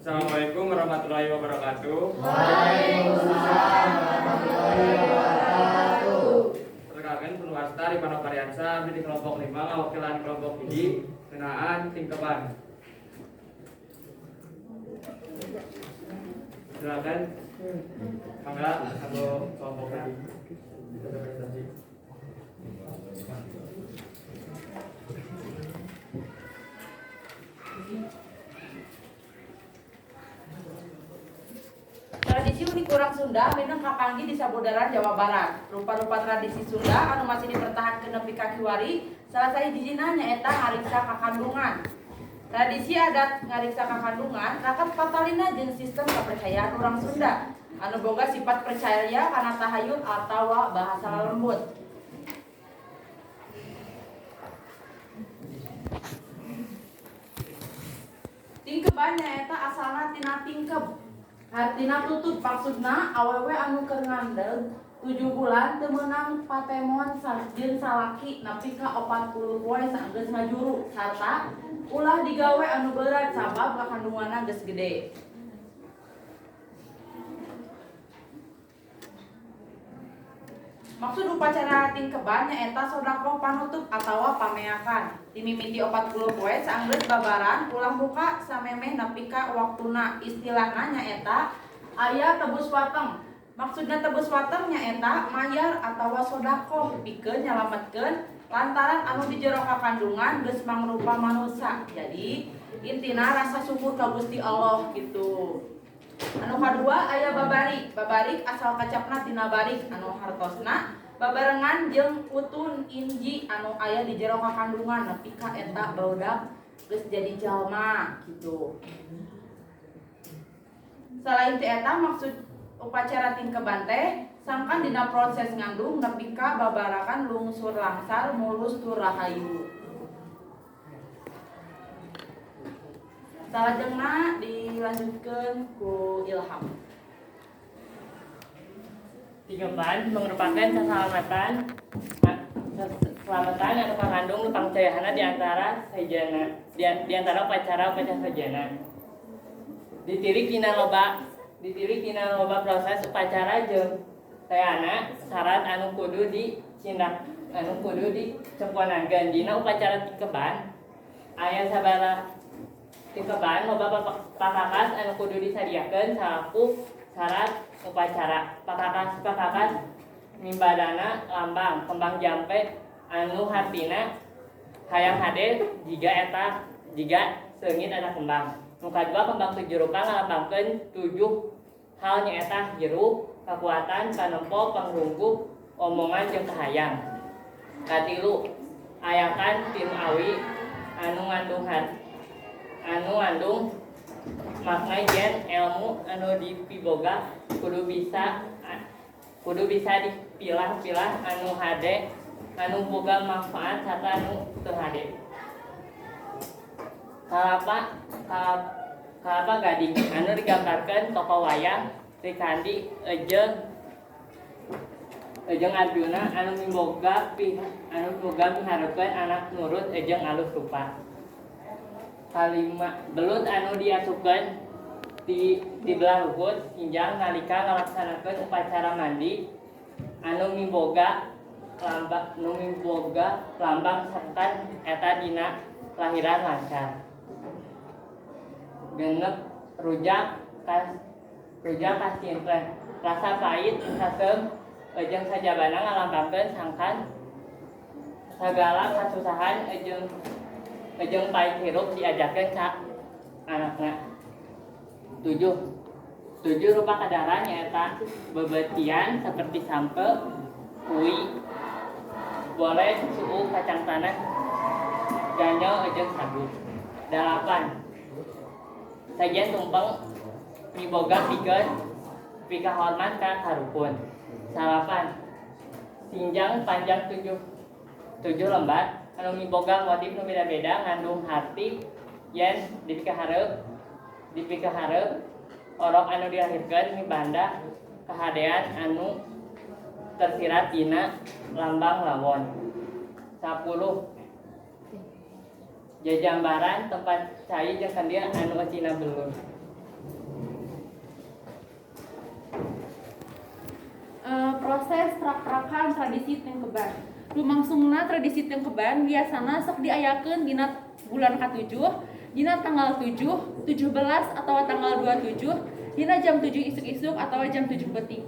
Assalamualaikum warahmatullahi wabarakatuh. Waalaikumsalam warahmatullahi wabarakatuh. Perkenalkan, pun wasta Ripano Karyansa, abdi di kelompok 5 ngawakilan kelompok 1 ngeunaan tingkeban. Silakan, mangga atau kelompoknya bisa presentasi. Tradisi unik urang Sunda mindeng kapanggih di sabudaran Jawa Barat. Rupa-rupa tradisi Sunda anu masih dipertahankeun nepi ka kiwari, salah sahijina nyaeta ngariksa kakandungan. Tradisi adat ngariksa kakandungan rakat patalina jeung sistem kepercayaan urang Sunda anu boga sifat percaya kana tahayul atawa bahasa lembut. Tingkeban nyaeta asalna tina tingkeb, hartina tutup, maksudna awewe anu keur ngandeg 7 bulan teu meunang patemon jeung salaki nepi ka 40 poe saenggeus ngajuru, sarta ulah digawe anu beurat sabab kakandunganna geus gede. Maksud upacara tingkeban nyaeta sodakoh panutup atawa pameakan. Dimimiti 40 poe saenggeus babaran, ulah muka samemeh nepi ka waktuna. Istilahna nyaeta aya tebus wateng. Maksudna tebus wateng nyaeta mayar atawa sodakoh pikeun nyalametkeun lantaran anu di jero kakandungan geus mangrupa manusa. Jadi intina rasa syukur ka Gusti Allah gitu. Anu kadua aya babarik. Babarik asal kacapna tina barik anu hartosna babarengan jeung utun inji anu aya di jero kakandungan nepi ka eta barudak geus jadi jalma gitu. Salain ti eta, maksud upacara tingkeban teh sangkan dina proses ngandung nepi ka babarakan lungsur langsar mulus tur rahayu. Salajengna dilanjutkeun ku Ilham. Tingkeban merupakan selamatan anu kangandung nu pangcayahana di antara sejana di antara upacara upacara sejana. Ditilik dina loba proses upacara jeung teana syarat anu kudu dicindak, anu kudu dicemponankeun dina upacara tingkeban. Aya sabaraha tingkeban loba pakakas anu kudu disadiakeun salaku syarat upacara. Pakakas-pakakas mimbadana lambang kembang jampe anu hartina hayang hade jiga eta jiga seungit eta kembang. Nu kadua, kembang tujuh rupa ngalambangkeun tujuh hal, nyaeta hirup, kakuatan, panempo, pangrungkup, omongan jeung kahayang. Katilu, ayakan tina awi anu ngandung makna yen elmu anu dipiboga kudu bisa dipilah-pilah anu hade, anu boga manfaat, sarta anu teu hade. Kalapa gading anu digambarkeun tokoh wayang Srikandi jeung Arjuna anu miboga miharepkeun anak nurut jeung alus rupa. Kalima, belut anu diasupkeun di belah luhur sinjang nalika ngalaksanakeun upacara mandi anu miboga lambang sangkan eta dina lahiran lancar. Genep, rujak kasintren, rasa pahit, haseum jeung sajabana ngalambangkeun sangkan sagala kasusahan jeung pait hirup diajarkeun ka anakna. Tujuh, tujuh rupa kadaharan nyaeta beubeutian seperti sampeu, hui, bolet, suuk, kacang tanah, ganyong jeung sagu. Dalapan, sajian tumpeng miboga pikeun pikahormat ka karuhun. Salapan, sinjang panjang tujuh tujuh lembar anu miboga motif nu beda-beda ngandung harti yen dipikahareup orok anu dilahirkeun mibanda kahadean anu tersirat dina lambang lawon. 10, jajambaran tempat cai jeung kendil anu eucina belut. Proses prak-prakan tradisi tingkeban. Lumangsungna tradisi tingkeban biasana sok diayakeun dina bulan ka-7, dina tanggal 7, 17 atau tanggal 27, dina jam 7 isuk-isuk atau jam 7 peuting.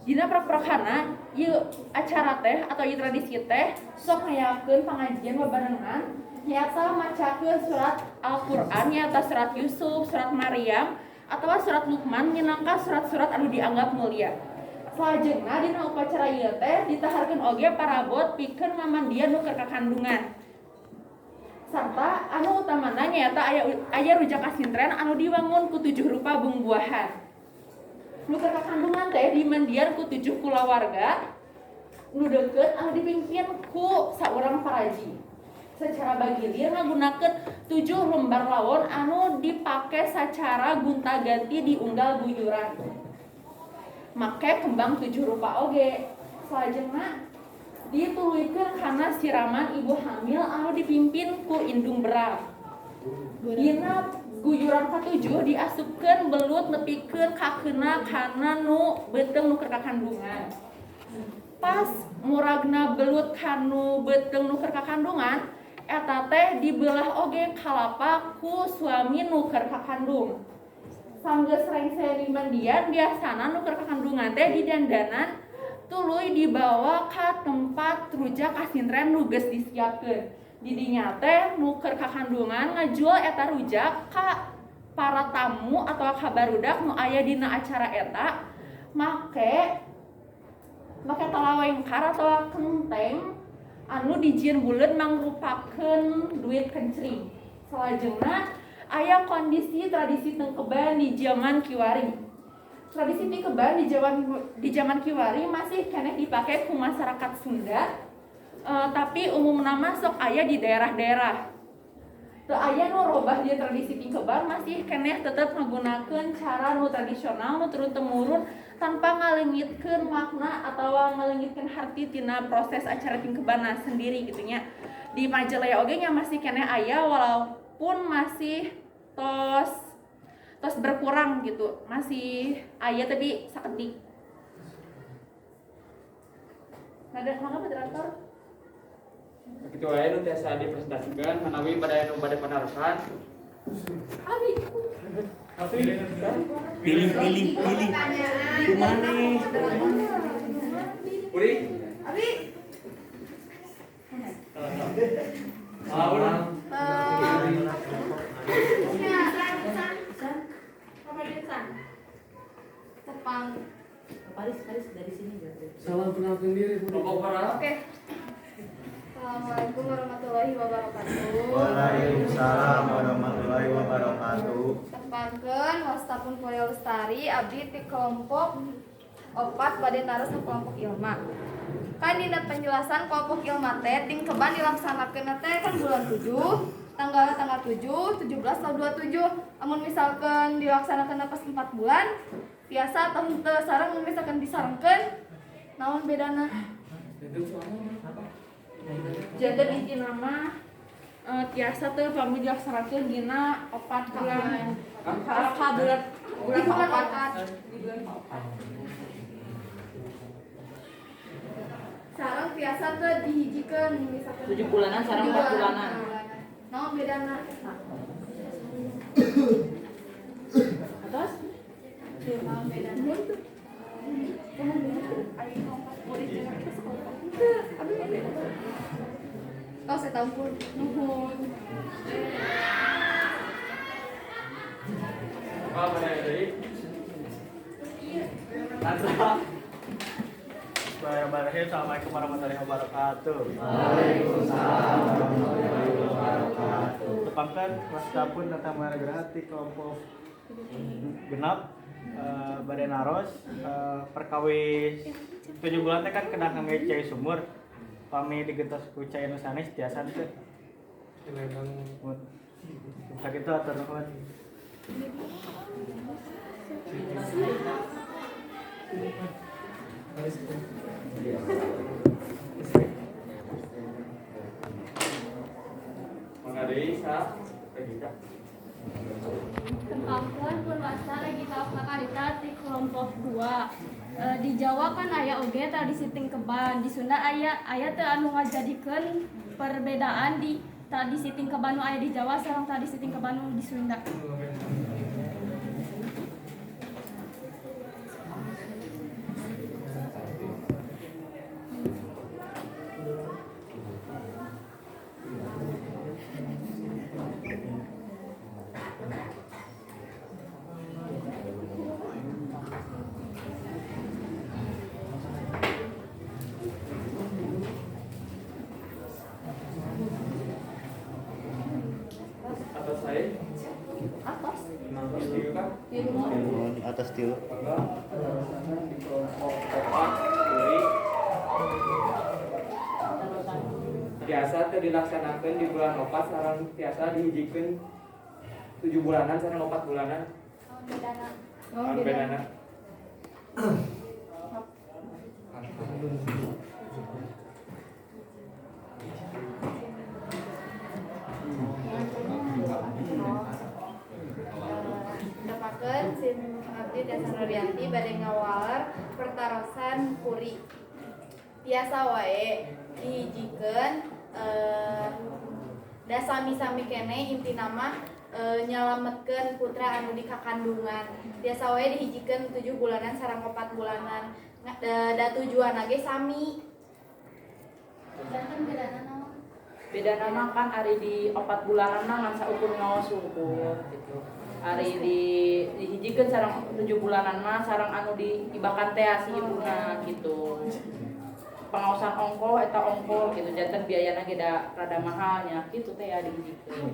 Dina prak-prakana ieu acara teh atau ieu tradisi teh sok ngayakeun pangajian bebarengan nyaeta macakeun surat Al-Qur'an, nyaeta surat Yusuf, surat Maryam atau surat Luqman minangka surat-surat anu dianggap mulia. Salajengna dina upacara ieu teh ditaharkeun oge parabot pikeun mamandian nu keur kakandungan. Sarta anu utamana nyaeta aya rujak kasintren anu diwangun ku 7 rupa bungbuahan. Nu keur kakandungan teh dimandian ku 7 kulawarga nu deukeut anu dipimpin ku saurang paraji. Secara bagilir ngagunakeun 7 lembar lawon anu dipake sacara gonta-ganti di unggal guyuran. Make kembang 7 rupa oge. Salajengna dituluykeun kana siraman ibu hamil anu dipimpin ku indung berang. Dina guyuran ka-7 diasupkeun belut nepikeun kakeuna kana nu beuteung nu keur kakandungan. Pas muragna belut kanu beuteung nu keur kakandungan, eta teh dibelah oge kalapa ku suami nu keur kakandung. Sanggeus rengse dimandian biasana nu keur kakandungan teh didandanan tuluy dibawa ka tempat rujak kasintren nu geus disiapkeun. Didinya teh nu keur kakandungan ngajual eta rujak ka para tamu atau ka barudak nu aya dina acara eta make talawengkar atau kenteng anu dijieun buleud mangrupakeun duit kencring. Salajengna aya kondisi tradisi tengkeban di zaman kiwari. Tradisi tengkeban di zaman kiwari masih keneh dipake ku masyarakat Sunda, tapi umumna mah sok aya di daerah-daerah. Teu aya nu robah di tradisi tingkeban, masih keneh tetep ngagunakeun cara nu tradisional nu turun temurun tanpa ngaleungitkeun makna atawa ngaleungitkeun harti tina proses acara tingkebanna sendiri gitu nya. Di Majalaya oge nya masih keneh aya walaupun masih tos berkurang gitu, masih aya tapi sakedik. Ada mangga moderator? Begitu wae nu tiasa dipresentasikan manawi pada anu bade panarusan. Abi. Pilih pilih pilih. Kumaneh? Uri. Abi. Tepang. Paris dari sini. Salam kenalkan diri. Oke. Assalamualaikum warahmatullahi wabarakatuh. Waalaikumsalam warahmatullahi wabarakatuh. Tepangkeun wastapun Korea Lestari abdi ti kelompok 4 bade naros ka kelompok Ilma. Kan dina penjelasan kelompok Ilma teh tingkeban dilaksanakeun teh kan bulan 7, tanggalna tanggal 7, 17 atau 27. Amun misalkan dilaksanakeun pas 4 bulan, biasa atau henteu sareng mun misalkan disarengkeun naon bedana? Janten intina mah tiasa teu pami dilaksanakeun dina 4 bulan. Ka bulan bulan 4. Di bulan 4. Sareng tiasa teu dihijikeun misalkan 7 bulanan sareng 4 bulanan. Naon bedana? Atos? Naon bedana? Oh, saya tahu pun. Nuhun. Apa pada deui? Tansa. Bismillahirrahmanirrahim. Assalamualaikum warahmatullahi wabarakatuh. Waalaikumsalam warahmatullahi wabarakatuh. Tepangkan wastapun tata maragraha ti kelompok genap bade naros perkawis 7 bulan teh kan kedah ngangge cai sumur. Pami digentos ku cai nu sanes tiasa teu. Sakitu atur nuhun. Mangga deui sa Regika. Tepangkeun pun wasta Regita Oktavita ti kelompok 2. Di Jawa kan aya oge tradisi tingkeban, di Sunda aya aya teu anu ngajadikeun perbedaan di tradisi tingkeban nu aya di Jawa sareng tradisi tingkeban nu di Sunda. Atas saya. Atas. Atas tilu kan? Atas tilu. Mangga patarosanna di kelompok opat kuring. Biasa teu dilaksanakeun di bulan opat sareng tiasa dihijikeun 7 bulanan sareng 4 bulanan. Bedana. Naon bedana? Tepangkeun sim abdi Dasa Nuryanti bade ngawaler pertarosan kuri. Tiasa wae dihijikeun da sami-sami kene intina mah nyalametkeun putra anu di kakandungan. Tiasa wae dihijikeun 7 bulanan sareng 4 bulanan. Da tujuanna ge sami. Janten bedana naon? Beda nama kan ari di 4 bulanan mah ngan saukur ngaos sungkul gitu. Ari di dihijikeun sareng 7 bulanan mah sareng anu diibakan teh si ibuna gitu. Pengaosan ongko eta ongko gitu janten biayana ge da rada mahalnya gitu teh ya dihijikeun.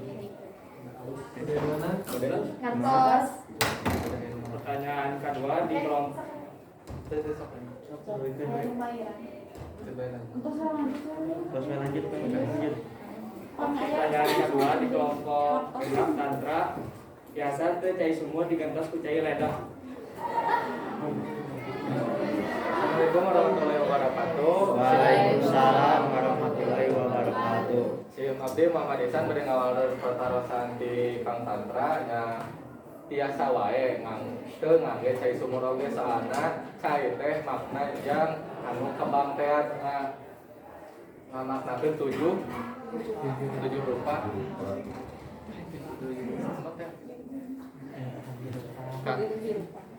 Ngartos. Pertanyaan kedua di kelompok Terus lanjut, lanjut. Pertanyaan kedua di kelompok genap tantra biasa teu cai sumur digentos ku cai ledok. Assalamualaikum warahmatullahi wabarakatuh. Waalaikumsalam warahmatullahi wabarakatuh. Sim abdi Muhammad Ihsan bade ngawaler pertarosan di Kang Tantra nya tiasa wae teu ngangge cai sumur oge soalna cai teh makna jang anu kembang teh ngamaknakeun tujuh rupa.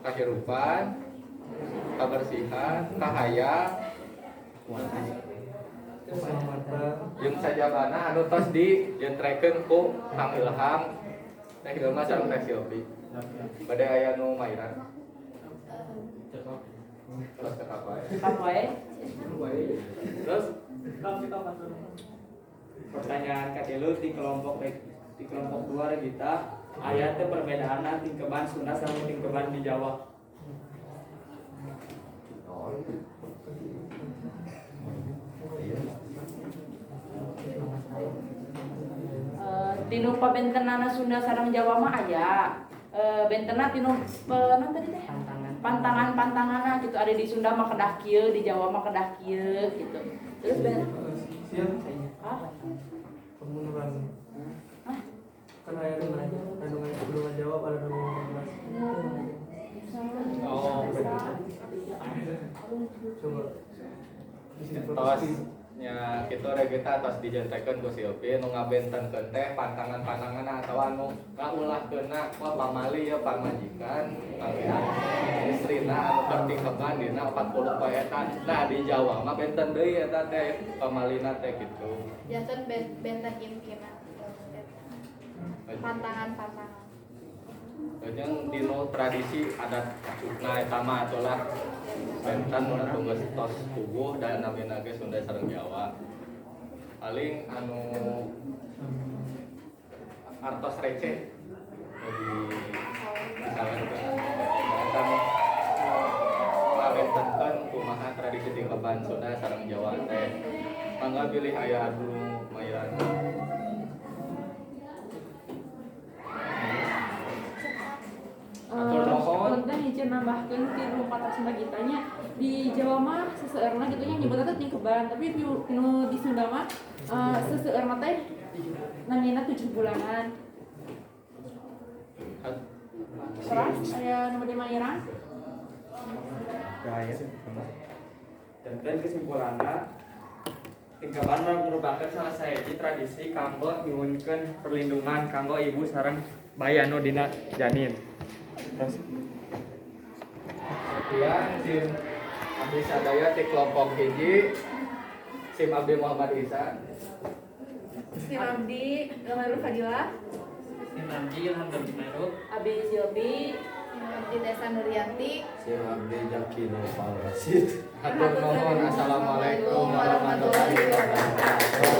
Kahirupan, kabersihan, kahayang, jeung sajabana anu tos dijentrekeun ku Kang Ilham, Teh Ilma sareng Teh Silvi. Bade aya nu mairan. Terus cekap wae. Cekap wae. Terus pertanyaan katilu di kelompok 2 Regita aya teh perbedaanna tingkeban Sunda sareng tingkeban di Jawa. Tinu pabentenana Sunda sareng Jawa mah aya. Bentena tinu naon tadi teh? Pantangan-pantanganna gitu ada di Sunda mah kedah kieu, di Jawa mah kedah kieu gitu. Terus ben ah pembunuhan. Hah? Kan aya nu belum jawab ada nu 15. Oh. Coba. Tos nya kitu Regita tos dijentekeun ku Silvi nu ngabentenkeun teh pantangan-pantanganna atawa anu ngaulahkeunna wah pamali ya pamajikan panggilan istrina anu keur tingkeban dina 40 poe eta. Nah di Jawa mah benten deui eta teh pamalina teh kitu. Janten benten intina. Pantangan-pantangan. Jeung dinu tradisi adat cukna eta mah atulah benten atuh geus tos puguh dan namina ge Sunda sareng Jawa. Paling anu artos receh di disawarkeun. Eta ngabentenkeun kumaha tradisi tingkeban Sunda sareng Jawa teh. Mangga bilih aya anu mairan. Punten hiji nambahkeun ti nu patarosan gitanya di Jawa mah seseueurna gitu nya nyebutna teh tingkeban tapi nu di Sunda mah seseueurna teh namina 7 bulanan. Terus aya nu bade mangirang? Gaya. Dan kesimpulannya, tingkeban merupakan salah sahiji tradisi kanggo nyuhunkeun perlindungan kanggo ibu sareng bayi anu dina janin. Terus. Sekian sim abdi sadaya ti kelompok hiji, sim abdi Muhammad Isa. Sim abdi Ilma Fadilah. Sim abdi Ilham Maruf. Abdi Silvi. Abdi Desa Nuryanti. Sim abdi Jaki Noval Rasid. Hatur nuhun, assalamualaikum warahmatullahi wabarakatuh.